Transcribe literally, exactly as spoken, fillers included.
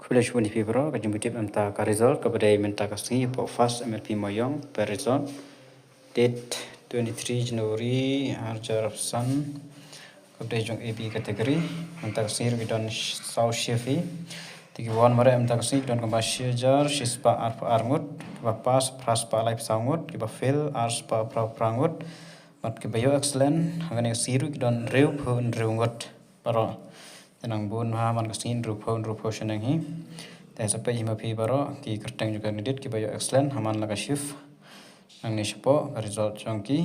Khublei shibun ïa phi baroh, ka jingpyntip mynta ka result kaba dei mynta ka sngi hapoh first M L P Mawïong, ka result date twenty-three January arhajar arphew san. Kaba dei jong A B category, mynta ka sngi ruh ki don saw shift hi. Te kiba wan mareh mynta ka sngi ki don kumba shi hajar shispah arphew ar ngut, kiba pass phra spah laiphew saw ngut, kiba fail ar spah phra phra ngut. Bad kiba ïoh excellent ha kane ka sngi ruh ki don hynriewphew hynriew ngut baroh. Te nang bun ha man ka sngi hynriewphew hynriewphew shaneng hi. Te sa peit hi ma phi baroh ki kyrteng jong ki candidate kiba ïoh excellent ha man la ka shift. Nangne shapoh ka result jong ki.